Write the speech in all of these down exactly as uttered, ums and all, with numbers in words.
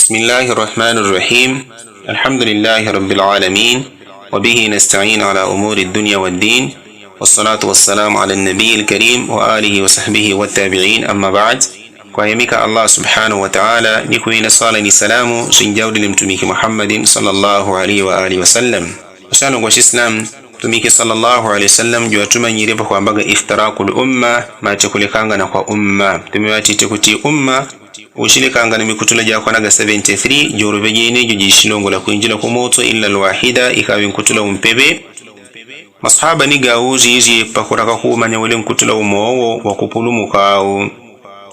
بسم الله الرحمن الرحيم. الحمد لله رب العالمين، وبه نستعين على أمور الدنيا والدين، والصلاة والسلام على النبي الكريم وآله وصحبه والتابعين، أما بعد. Kwayamika Allah subhanahu wataala ni kuwina swala ni salamu zinjaudile mtumiki Muhammadin swallallahu alaihi wa alihi wasallam. Asyalongwa shislam, mtumiki swallallahu alaihi wasallam jwatumanyile pakwambaga iftarakul umma, mate kulekangana kwa umma. Mtume watite kuti umma usilekangana mikutula jakwanaga seventy three, jolove jenejo jisilongola kwinjila kumoto illa lwahida ikawe nkutula umpeve. Maswahaba ni gauzizye pakuraka kuumanya wele nkutula umowo wakupulumuka au.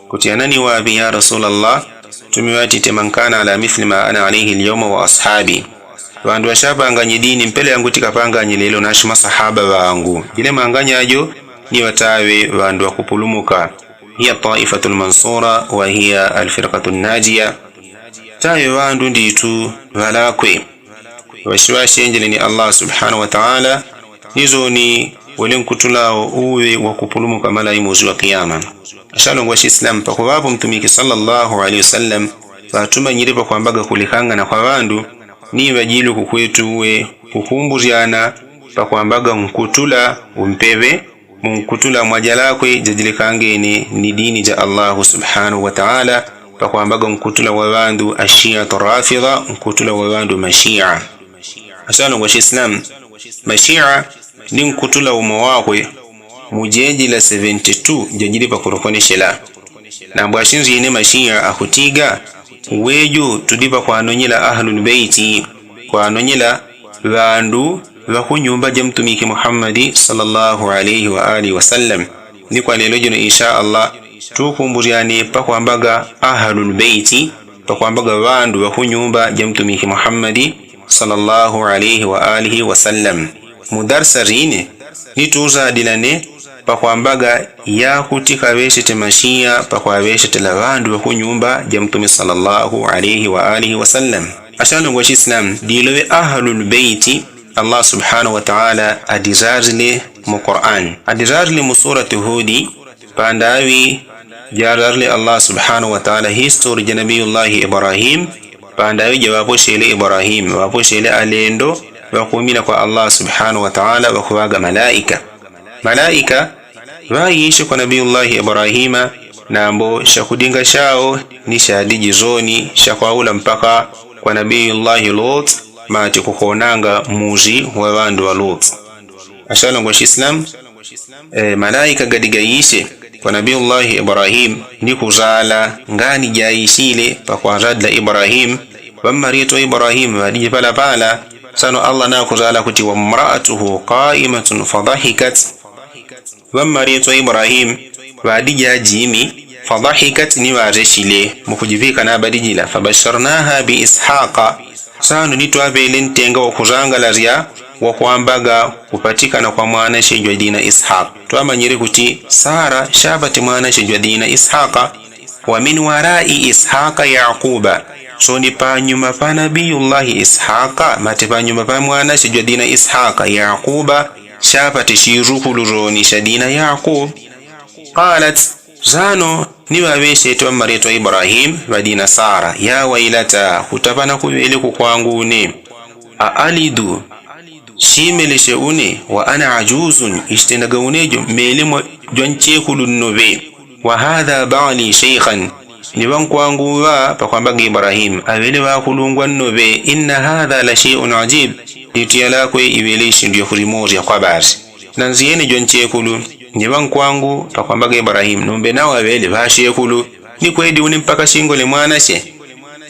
Kuti anani wapi ya rasulallah? Mtume watite man kana ala mithli ma ana alaihi lyauma wa ashabi. Ŵandu ŵashapanganye dini mpela yangu tikapanganye lelo nashi maswahaba ŵangu jile manganyajo ni ŵataŵe ŵandu ŵakupulumuka. Hiya taifatu lmansura wa hiya alfirkatu nnajiya. Taŵe ŵandu nditu ŵalakwe ŵashiŵashenjele ni allah subhanahu wataala. Nizoni wele nkutula uwe wakupulumuka malai muzi wa kiyama. Asyalongwa shislam pakuŵapo mtumiki swallallahu alaihi wasallam ŵatumanyile pakwambaga kulekangana kwa ŵandu. Ni ŵajilwe kukwetu uwe kukumbuzyana pakwambaga nkutula umpeve. Mu nkutula mwajalakwe jajilekangene ni dini ja allahu subhanahu wataala pakwambaga nkutula wa ŵandu ashiatu rafidha nkutula wa ŵandu mashia. Asyalongwa shislam, mashia ni nkutula umo wakwe mujejila seventy two jajili pakulokoneshela. Nambo ashinzine mashia akutiga wejo tudi pakwanonyela ahlulbeiti kwanonyela ŵandu ŵakunyumba ja mtumiki muhammadi swallallahu alaihi wa alihi wasallam. Ni kwa lelo jino insha allah tukumbuzyane pakwambaga ahlulbeiti pakwambaga ŵandu ŵakunyumba ja mtumiki muhammadi swallallahu alaihi wa alihi wasallam. Mudarsa line ni tuzadilane pakwambaga yakuti kaŵeshete mashia pakwaŵeshetela ŵandu ŵakunyumba ja mtume swallallahu alaihi wa alihi wasallam. Asyalongwa shislam diloŵe ahlulbeiti allah subhanahu wataala adizarile mu quran adizarile mu surati hudi. Pandaŵi jazarile allah subhanahu wataala histori ja nabiyullahi ibrahim. Pandaŵi jaŵaposhele ibrahim ŵaposhele alendo ŵakumina kwa allah subhanahu wataala ŵakuŵaga malaika. Malaika ŵaishe kwa nabiyullahi ibrahima nambo shakudinga shao ni shadiji zoni shakwaula mpaka kwa nabiyullahi lut. Mati kukonanga muzi wa ŵandu ŵa lut. Asyalongwa shislam, malaika gadigaishe kwa nabiyullahi ibrahim ni kuzala ngani jaishile pakwazadila ibrahim. Ŵammarieto ibrahim ŵadije palapala. Sano allah nakuzala kuti wamraatuhu qaimatun fadahikat. Ŵammarieto ibrahim ŵadije ajimi fadahikat ni ŵareshile mukujiŵika nabadijila fabasharnaha biishaqa. Sano ni twaŵele ntenga wakuzangalasya wakwambaga kupatikana kwa mwanashe jwa dina ishaqa. Twamanyile kuti sara shapate mwanashe jwa dina ishaqa. Wa min warai ishaqa yaquba. Soni panyuma pa nabiyullahi ishaqa mate panyuma pa mwanashe jwa dina ishaqa yaquba shapate shirukulu soni sha dina yaquba. Qalat, sano ni ŵaŵeshete ŵammarieto ibrahim ŵadina sara ya wailata kutapana kuŵele kukwangune. Aalidu, shimeleshe une wa ana ajuzun ishitendaga unejo mmele jwa nchekulu nnoŵe. Wa hadha bali sheikhan, ni ŵankwangu ŵa pakwambaga ibrahim aŵele ŵakulungwa nnoŵe inna hadha la sheiun ajib. Litu yalakwe iŵele ishindu yakulimosya kwa basi. Nanziyene jwa nchekulu ni ŵankwangu pakwambaga ibrahim numbe nawo aŵele ŵashekulu. Ni kwedi une mpaka shingole mwanashe.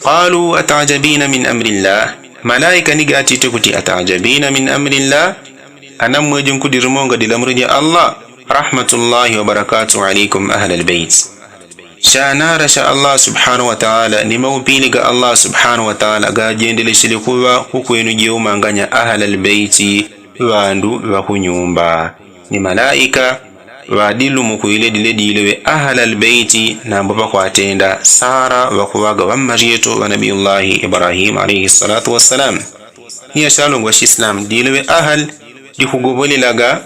Qalu atajabina min amri llah. Malaika ni gatite kuti atajabina min amri llah. Ana mmwejo nkudirimonga dilamuri ja allah. Rahmatullahi wabarakatuhu alaikum ahla lbeiti. Shanara sha allah subhanahu wataala ni maupili ga allah subhanahu wataala gajendeleshile kuŵa kukwenu jeumanganya ahla lbeiti. Ŵandu ŵakunyumba ni malaika ŵadilumukwile dile dile ŵe ahla lbeiti nambo ŵakwatenda sara ŵakuŵaga ŵammaryeto ŵa nabiyullahi ibrahim alaihi salatu wassalam. Ni ashalongwa shislamu dile ŵe ahla dikugobolelaga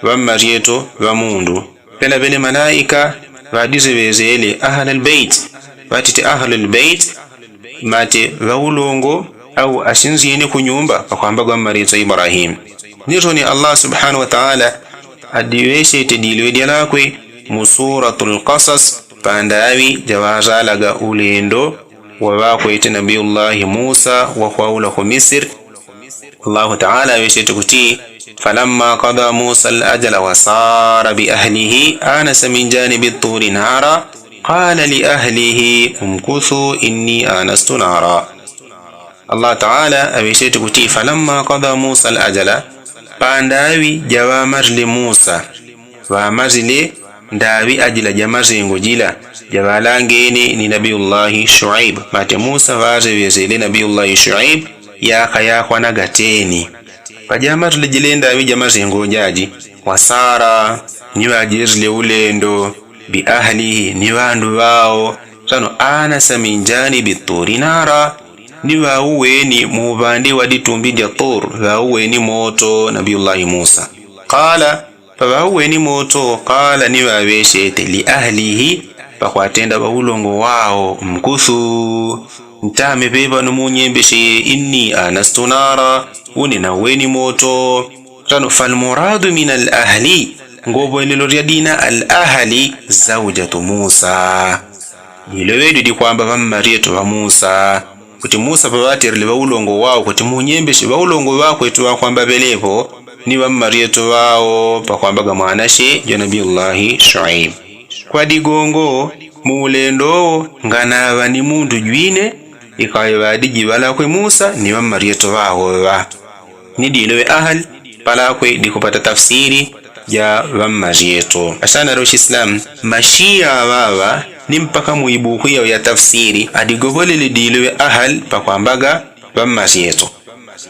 ŵammaryeto ŵamundu. Pela ŵele malaika ŵadiseŵesele ahla lbeiti ŵatite ahla lbeiti. mate ŵaulongo au ashinzyene kunyumba pakwambaga ŵammaryetwa ibrahim. Nironi allah subhanahu wataala adiŵeshete diloŵe dyalakwe mu suratu lkasas pandaŵi jaŵarzalaga ulendo waŵakwete nabiyullahi musa wakwaula ku misir. Allahu taala aŵeshete kuti falamma kada musa alajala wasara biahlihi anasa min janibi turi nara qala liahlihi umkuthu inni anastu nara. Allahu taala aŵeshete kuti falamma kada musa alajala pandaŵi jaŵamarile musa ŵamarile ndaŵi ajila jamazengo jila jaŵalangene ni nabiyullahi shuaib. Mate musa ŵareŵezele nabiyullahi shuaib yaka yakwanaga teni. Pajamarile jile ndaŵi jamazengo jaji wasara ni ŵajerile ulendo biahlihi ni ŵandu ŵao. Sano anasa min janibi turi nara ni ŵauweni mu ŵande wa ditumbi dya tur ŵauweni moto nabiyullahi musa. Qala paŵauweni moto qala ni ŵaŵeshete liahlihi pakwatenda ŵaulongo wao mkuthu ntame peŵano munyembesheye inni anastu nara une nauweni moto. Sano falmuradu min alahli ngovolelo lya dina alahli zaujatu musa. Diloŵe dyo dikwamba ŵammaryeto ŵa musa kuti musa paŵaterile ŵaulongo wao kuti munyembeshe ŵaulongo ŵakweto ŵakwamba ŵelepo ni ŵammaryeto ŵao pakwambaga mwanashe jwa nabiyullahi shuaib. Kwa digongo mu ulendo wo nganaŵa ni mundu jwine ikaŵe ŵadiji ŵalakwe musa ni ŵammaryeto ŵao ŵa. Ni diloŵe ahal palakwe dikupata tafsiri ja ŵammaryeto. Asanaro shislamu mashiya ŵaŵa ni mpaka mu ibuku yao ya tafsiri adigovolele diloŵe ahal pakwambaga ŵammaryeto.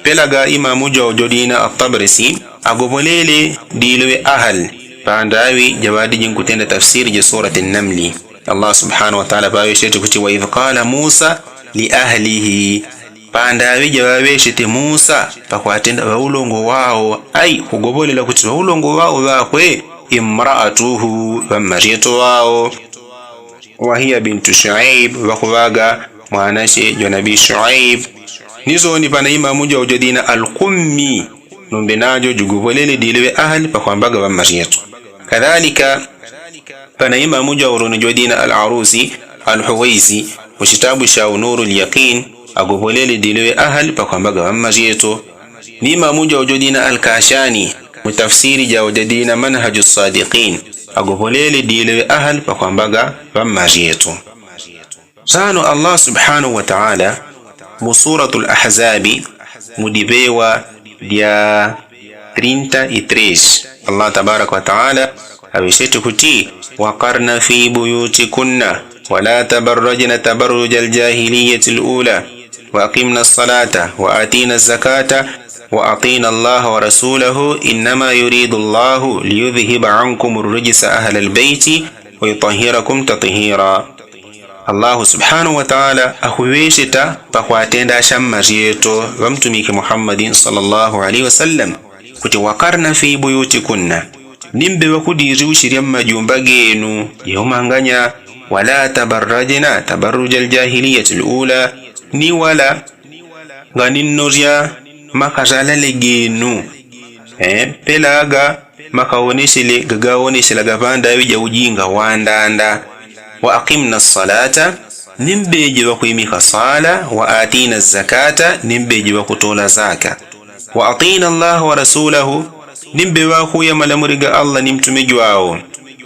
Pelaga imamu jwao jodina atabrisi agovolele diloŵe ahal pandaŵi jaŵadiji nkutenda tafsiri ja surati namli. Allah subhanahu wataala paŵeshete kuti waidh qala musa liahlihi pandaŵi jaŵaŵeshete musa pakwatenda ŵaulongo wao ai kugovolela kuti ŵaulongo wao ŵakwe imraatuhu ŵammaryeto wao. Wahiya bintu shuaib ŵakuŵaga mwanashe jwa nabii shuaib. Ni soni pana imamu jwao jodina alkummi numbe najo jugovolele diloŵe ahali pakwambaga ŵammaryeto. Kadhalika pana imamu jwao roni jodina alarusi alhuwaisi mu shitabu shao nuru lyakin agovolele diloŵe ahali pakwambaga ŵammaryeto. Ni imamu jwao jodina alkashani mu tafsiri jao jadina manhaju sadikin agovolele diloŵe ahali pakwambaga ŵammaryeto. Sano allah subhanahu wataala mu suratu lahzabi mu diŵewa dya trinta i tres allah tabaraka wataala aŵeshete kuti wakarna fi buyutikunna wala tabarrajna tabarruja aljahiliyati alula wa aqimna alsalata wa atina alzakata wa atina allaha wa rasulahu innama yuridu allahu liyudhihiba ankum arrijsa ahla albaiti wa yutahirakum tathira. Allahu subhanahu wataala akuŵesheta pakwatenda ashammaryeto ŵamtumiki muhammadin sala allahu alaihi wasallam kuti wakarna fi buyutikunna ni mbe ŵakudiriushirya mmajumba genu jeumanganya wala tabarrajna tabarruja aljahiliyati alula ni wala nganinnorya makazalale genu pelaga makaoneshele gagaoneshelaga ŵandaŵi jaujinga wandanda. Wa aqimna alsalata ni mbeje ŵakwimika sala wa atina alzakata ni mbeje ŵakutola zaka. Wa atina allaha wa rasulahu ni mbe ŵakuya malamuli ga allah ni mtume jwao.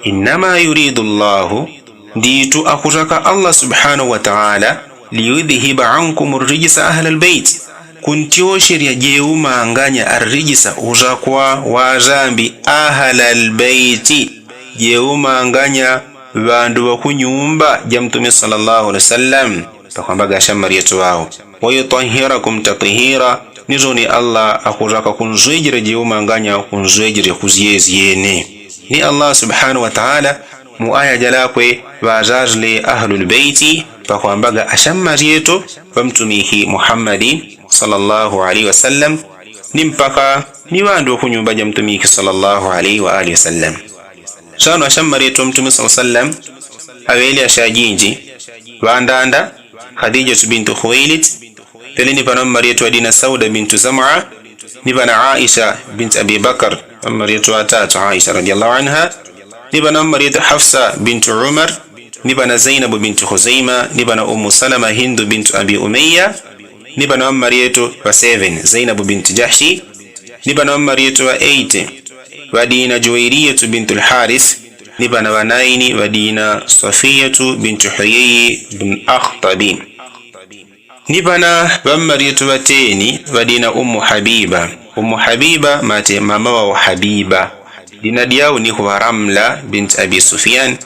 Innama yuridu allahu nditu akuraka allah subhanahu wataala liyudhihiba ankum arrijsa ahla albaiti kuntyosherya jeumanganya arrijsa urakwa warambi ahla albaiti jeumanganya ŵandu ŵakunyumba ja mtume sala allahu alihi wasallam pakwambaga ashammaryeto ŵao. Wa yutahirakum tathira ni roni allah akuraka kunzwejera jeumanganya kunzwejera kuzyezyene. Ni allah subhanahu wataala mu aya jalakwe ŵararile ahlulbeiti pakwambaga ashammaryeto ŵamtumiki muhammadin sala allahu alaihi wasallam ni mpaka ni ŵandu ŵakunyumba ja mtumiki sala allahu alaihi waalihi wasallam. Sano ashammaryeto ŵamtumiki sala allahu alaihi wasallam aŵele ashajinji ŵandanda khadijatu bintu khuwailit. Pele ni pana wammaryetu wadina sauda bintu zamwa, ni pana aisha bintu abibakar, wammaryetu watatu aisha radiyallahu anha. Ni pana wammaryetu hafsa bintu umar, ni pana zainabu bintu khuzaima, ni pana ummu salama hindu bintu abi umaiya. Ni pana wammaryetu wa seven zainabu bintu jahshi. Ni pana wammaryetu wa eight wadina juwairiyatu bintu lharis. Ni pana wa naini wadina safiyatu bintu huyeyi bin akhtabi. Ni pana wammaryetu wa teni wadina ummu habiba. Ummu habiba mate mama wao habiba. Dina dyawo ni kuwa ramla bintu abi sufiyani.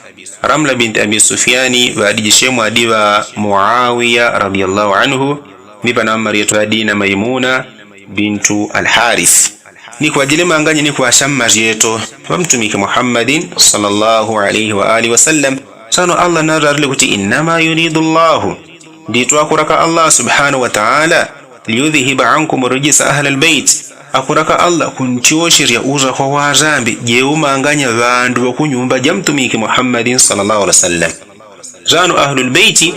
Ramla bintu abi sufiyani wadijishe mwadi wa muawiya radiyallahu anhu. Ni pana wammaryetu wadina maimuna bintu alharis. Ni kuwajile manganya ni kuwasha mmaryeto wa mtumiki muhammadin sala llahu alaihi wa alihi wasallam. Sano allah nararle kuti innama yuridu llahu, nditwa akuraka allah subhanahu wataala, liyudhihiba ankum rijisa ahla lbeiti. Akuraka allah kuntyocherya urakwa wa rambi jeumanganya wandu wakunyumba ja mtumiki muhammadin sala llahu alaihi wasallam. Rano ahlu lbeiti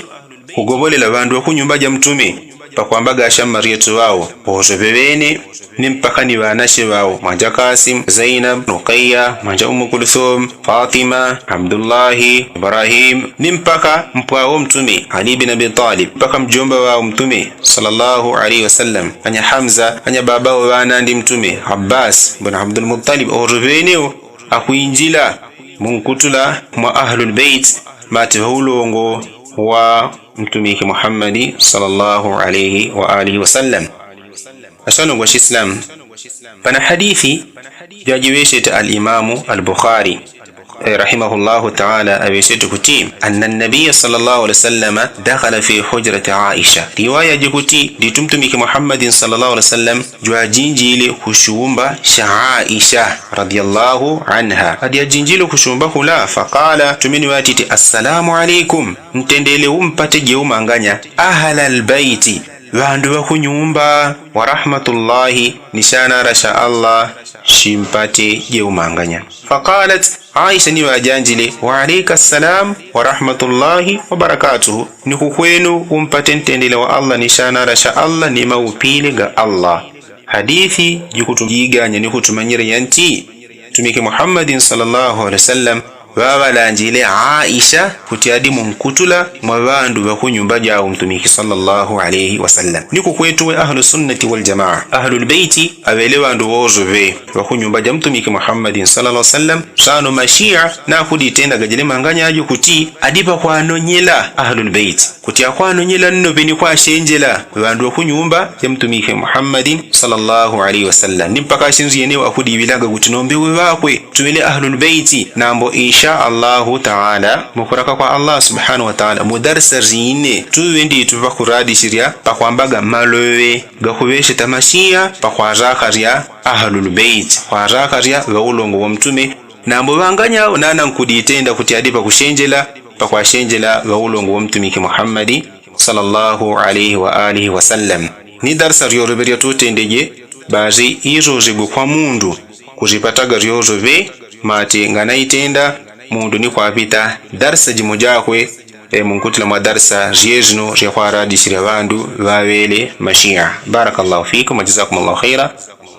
kugobolela wandu wakunyumba ja mtume pakwamba gasha mmaryetu wao, ore weweni ni mpaka ni wanashe wao mwanja kasim zainab nukaiya mwanja ummu kulthum fatima abdullahi ibrahim ni mpaka mpwa wo mtume ali bin abi talib mpaka mjomba wao mtume sala llahu alaihi wasallam anya hamza anya baba wo wana ndi mtume abbas bin abdulmutalib ore weweni wo akwinjila munkutula mwa ahlu lbeiti mate wa ulongo wa mtumiki muhammadi sala llahu alaihi wa alihi wasallam. Ashanongo ashislamu, pana hadithi jajiweshete alimamu albukhari rahimahu llahu taala aweshete kuti anna nabiya sala llahu alaihi wasallam dakhala fi hujrati aisha. Riwaya jikuti nditu mtumiki muhammadin sala llahu alaihi wasallam jwajinjile kushumba sha aisha radiyallahu anha. Adi ajinjile kushumba kula fakala tumini watiti assalamu alaikum, ntendele umpate jeumanganya ahla lbaiti, wandu wakunyumba, warahmatullahi, ni shanara sha allah shimpate jeumanganya. Fakalat aisha ni wajanjile waalaika salam warahmatullahi wabarakatuhu, ni kukwenu umpate ntendele wa allah ni shanara sha allah ni maupile ga allah. Hadithi jikutujiganya ni kutumanyira yanti tumiki muhammadin sala llahu alaihi wasallam wawalanjile aisha kuti adi munkutula mwa wandu wakunyumba jau mtumiki sala llahu alaihi wasallam. Ni kukwetu we ahlu sunnati waljamaa ahlu lbeiti awele wandu wozuwe wakunyumba ja mtumiki muhammadin sala llahu alaihi wasallam. Sano mashia nakuditenda gajile manganya aju kuti adi pakwanonyela ahlu lbeiti kuti akwanonyela nnope ni kwashenjela wandu wakunyumba ja mtumiki muhammadin sala llahu alaihi wasallam ni mpaka ashinzi yenewo akudiwilaga kuti nombe we wakwe tuwele ahlu lbeiti. Nambo insha allahu taala mukuraka kwa allah subhanahu wataala mudarsa rine tuwe nditu pakuradishirya pakwambaga malowe gakuwesheta mashia pakwaraka rya ahlu lbeiti kwaraka rya waulongo wa mtume. Nambo wanganya nana nkuditenda kuti adi pakushenjela pakwashenjela waulongo wa mtumiki muhammadi sala llahu alaihi wa alihi wasallam. Ni darsa ryorobe ryatutendeje bari iroregwe kwa mundu kuripataga ryorobe mate nganaitenda mundu ni kwapita darsa jimo jakwe. Munkutila mwa darsa ryerino ryakwaradisirya wandu wawele mashia. Barakallahu fikum wajazakum allahu khaira.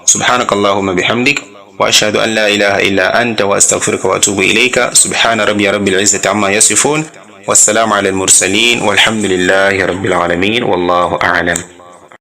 Subhanaka allahumma bihamdik. Wa ashhadu an la ilaha illa anta wa astaghfiruka wa atubu ilaika subhana rabbiya rabbil izzati amma yasifun. Wassalamu ala almursalin walhamdu lillahi rabbil alamin wallahu alam.